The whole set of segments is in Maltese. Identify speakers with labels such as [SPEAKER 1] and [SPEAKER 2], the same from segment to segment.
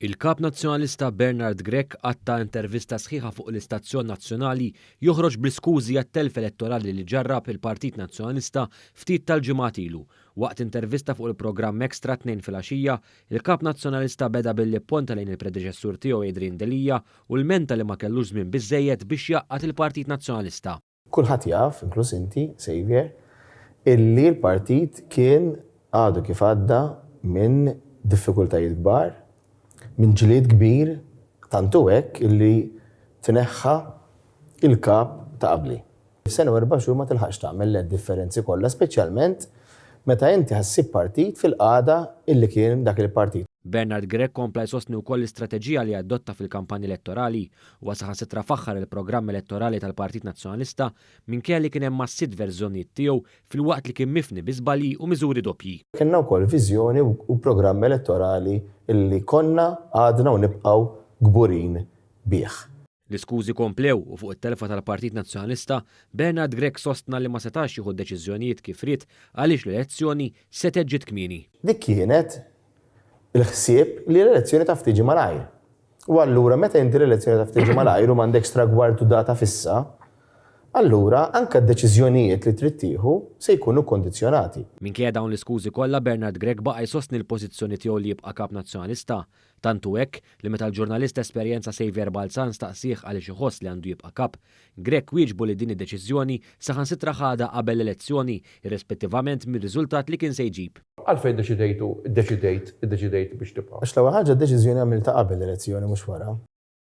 [SPEAKER 1] Il-Kap Nazzjonalista Bernard Grech qatta' intervista sħiħa fuq l-istazzjon nazzjonali joħroġ bl-iskużi għat-telf elettorali li ġarrab il-Partit Nazzjonalista ftit tal-ġimgħat ilu. Waqt intervista fuq il-programm Extra t-Tnejn filgħaxija, il-Kap Nazzjonalista beda billi pponta lejn il-predeċessur tiegħu Adrian Delia u lmenta li ma kellux żmien biżżejjed biex jgħaqqad il-Partit Nazzjonalista.
[SPEAKER 2] Kulħadd jaf, inkluż inti, Saviour, illi l-partit kien għadu kif għadda minn diffikultajiet kbar, minn ġlied kbir, tant hu hekk illi tneħħa l-kap ta' qabli. F'sena u erbgħa xhur ma tilħaqx tagħmel d-differenzi kollha, speċjalment meta inti ħa ssib partit fil-qagħda illi kien dak il-partit.
[SPEAKER 1] Bernard Grech kompla jsostni wkoll l-istrateġija li adotta fil-kampanja elettorali. Huwa saħansitra faħħar il-programm elettorali tal-Partit Nazzjonalista minkejja li kien hemm mas-sitt verżjonijiet tiegħu filwaqt li kien mifni bi żbalji u miżuri doppji.
[SPEAKER 2] Kellna wkoll viżjoni u programm elettorali li konna, għadna u nibqgħu kburin bih.
[SPEAKER 1] L-iskużi komplew u fuq it-telfa tal-Partit Nazzjonalista, Bernard Grech sostna li ma setax jieħu d-deċiżjonijiet kif ried għaliex l-elezzjoni setgħet ġiet kmieni.
[SPEAKER 2] Dik kienet il-ħsieb li l-elezzjoni taf tiġi malajr. U allura meta inti l-elezzjoni taf tiġi malajr u m'għandekx tragward u data fissa, allura anke d-deċiżjonijiet li trid tieħu se jkunu kkondizzjonati.
[SPEAKER 1] Minkejja dawn l-iskużi kollha Bernard Grech baqa' jsostni l-pożizzjoni tiegħu li jibqa' Kap Nazzjonalista. Tant hu hekk, li meta l-ġurnalist ta' esperjenza Saviour Balzan staqsieh għaliex iħoss li għandu jibqa' Kap, Grech wieġbu li din id-deċiżjoni saħansitra ħadha qabel l-elezzjoni, irrispettivament mir-riżultat li kien se jġib.
[SPEAKER 3] Għalfejn ddeċidejtu, ddeċidejt, iddeċidejt biex tibqa'?
[SPEAKER 2] Għax l-ewwel ħaġa d-deċiżjoni għamiltha qabel l-elezzjoni mhux wara.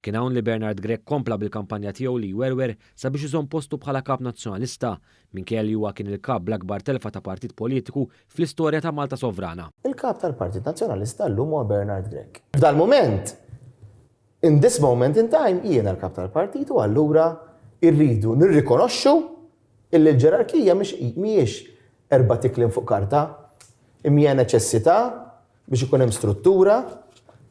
[SPEAKER 1] Kien hawn li Bernard Grech kompla bil-kampanja tiegħu li jwerwer sabiex iżomm postu bħala Kap Nazzjonalista, minkejja li huwa kien il-Kap bl-akbar telfa ta' partit politiku fl-istorja ta' Malta sovrana.
[SPEAKER 2] Il-Kap tal-Partit Nazzjonalista llum huwa Bernard Grech. F'dal-mument, in this moment in time, jiena l-Kap tal-Partit u allura rridu nirrikonoxxu illi l-ġerarkija mhijiex erbat ikliem fuq karta, imma hija neċessità biex ikun hemm struttura,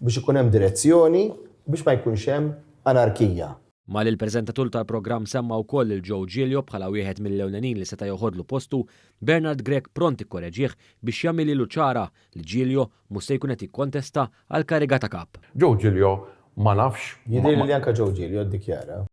[SPEAKER 2] biex ikun hemm direzzjoni, biex ma jkunx hemm anarkija.
[SPEAKER 1] Malli l-preżentatur tal-programm semma wkoll lil Joe Giglio bħala wieħed mill-ewlenin li seta' joħodlu postu, Bernard Grech pront ikkoreġih biex jagħmilhielu ċara li Giglio mhux se jkun qed jikkontesta għall-kariga ta' Kap.
[SPEAKER 3] Joe Giglio ma nafx.
[SPEAKER 2] Jidhirli li anke Joe Giglio ddikjara.